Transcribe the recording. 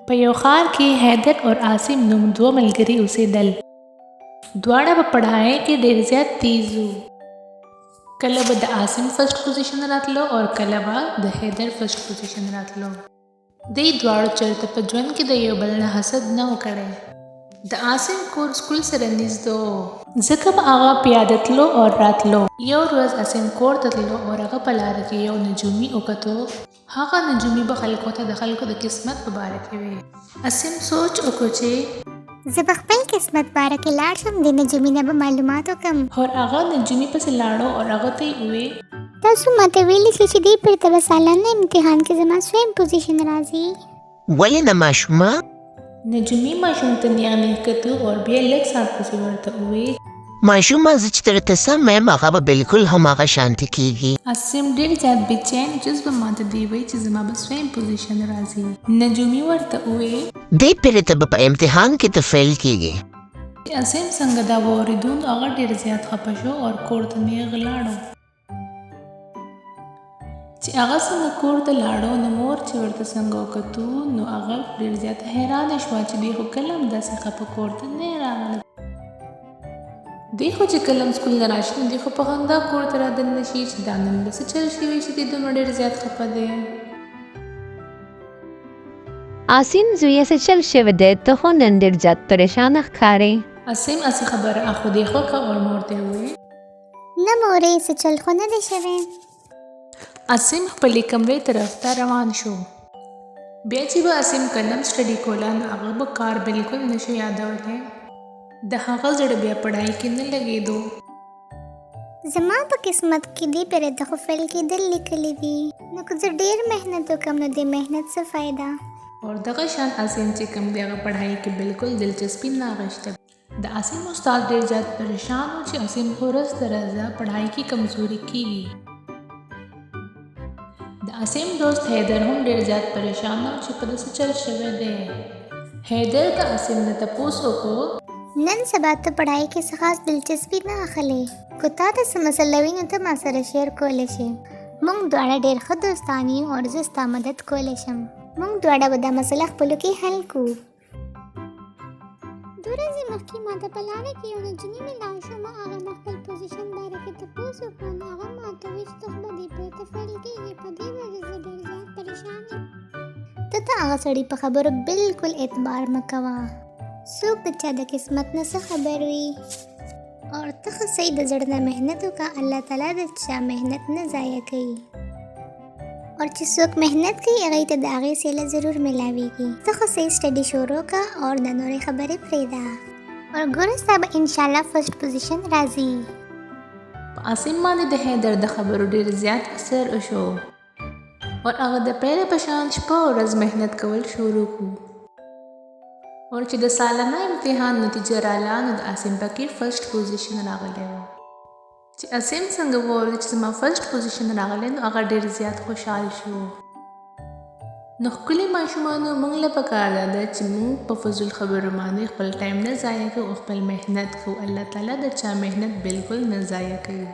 په یو ښار کې حیدر او عاصم نوم دوه ملګري اوسېدل. دواړه په پړهایۍ کې ډېر زیات تیز وو. کله به د عاصم فرسټ پوزیشن راتلو او کله به د حیدر فرسټ پوزیشن راتلو. دوی دواړو چرته په ژوند کې د یو بل نه حسد نه و کړی. د عاصم کور سکول سره نږدو و، ځکه به هغه پیاده تلو او راتلو. یو ورځ عاصم کور ته تلو او هغه په لاره کې یو نجومي وکتو. هغه نجومي به خلکو ته د خلکو د قسمت په باره کې وي. عاصم سوچ وکړو چې. زه به خپل قسمت باره کې لاړ شم، دې نجومي نه به معلومات وکړم. اور هغه نجومي پسې لاړو اور هغه ته یې ووې. تاسو ماته ویلي شئ چې دې پېر ته به سالانه امتحان کې زما څویم پوزیشن راځي. ولې نه ماشومه؟ نجومي ماشوم ته نیغ نیغ کتو اور بیا لږ ساعت پسې ورته ووې. ماشومه، زه چې درته سم وایم هغه به بلکل هماغه شانتې کیږي. عاصم ډېر زیات بې چین چې اوس به ماته دی وایي چې زما به څویم پوزیشن راځي. نجومي ورته ووې. دې پېرې ته به په امتحان کې ته فیل کیږې. چې عاصم څنګه دا واورېدو نو هغه ډېر زیات خپه شو اور کور ته نیغ لاړو. چې هغه څنګه کور ته لاړو نو مور چې ورته څنګه وکتو نو هغه ډېر زیات حیرانه شوه چې دی خو کله هم داسې خپه کور ته نه راغلی. دی خو چې کله هم سکول نه راشي نو دی خو په خندا کور ته را دننه شي چې دا نن به څه چل شوي چې دی دومره ډېر زیات خپه دی. عاصم زویه، څه چل شوی دی؟ ته خو نن ډېر زیات پریشانه ښکارې. عاصم هسې خبره اخو دېخوا که اور مور ته یې وویل. نه مورې، څه چل خو نه دی شوی. عاصم خپلې کمرې طرف ته روان شو. بیا چې به عاصم کلم سټډي کوله نو هغه به کار بالکل نه شو یادولی. د هغه زړه بیا پړهایي کې نه لګېدو. زما په قسمت کې دې پېرې ته خو فیل کېدل لیکلي دي، نو که زه ډېر محنت وکړم نو دې محنت څه فایده؟ اور دغه شان عاصم چې کوم دی هغه پړهایي کې بالکل دلچسپي نه اخیسته. د عاصم استاد ډېر زیات پریشان و چې عاصم خو ورځ تر ورځه پړهایي کې کمزوري کیږي. د عاصم دوست حیدر هم ډېر زیات پریشان و چې په ده څه چل شوی دی. حیدر د عاصم نه تپوس وکړو. نن سبا ته پړهایي کې څه خاص دلچسپي نه اخلې، که تا ته څه مسله وي نو ته ما سره شیر کولی شې. موږ دواړه ډېر ښه دوستان یو او زه ستا مدد کولی شم. موږ دواړه به دا مسله خپلو کې حل کړو. دوه ورځې مخکې ما ته په لاره کې یو نجونی ملاو شو. ما هغه نه خپل پوزیشن باره کې تپوس وکړو نو هغه ما ته وویل چې ته خو به دې پرې ته فیل کېږې، په دې وجه زه ډېر زیات پریشان یم. ته د هغه سړي په خبرو بالکل اعتبار مه کوه، څوک د چا د قسمت نه څه خبر وي. او ته ښه صحیح د زړه نه محنت وکړه، الله تعالی د چا محنت نه ضایع کوي. اور چې څوک محنت کوي هغې ته د هغې صله ضرور ملاویږي. ته خو صحیح سټډي شروع که اور د نورې خبرې پرېږده اور ګوره ستا به انشاءالله فرسټ پوزیشن راځي. په عاصم باندې د حیدر د خبرو ډېر زیات اثر وشو اور هغه د پهلې په شان شپه او ورځ محنت کول شروع کړو. اور چې د سالانه امتحان نتیجه راله نو د عاصم پکې فرسټ پوزیشن راغلی و. چې عاصم څنګه واورېد چې زما فرسټ پوزیشن راغلی نو هغه ډېر زیات خوشحال شو. نو ښکلي ماشومانو، موږ له پکار دا ده چې موږ په فضول خبرو باندې خپل ټایم نه ضایع کوو او خپل محنت کوو. الله تعالی د چا محنت بالکل نه ضایع کوي.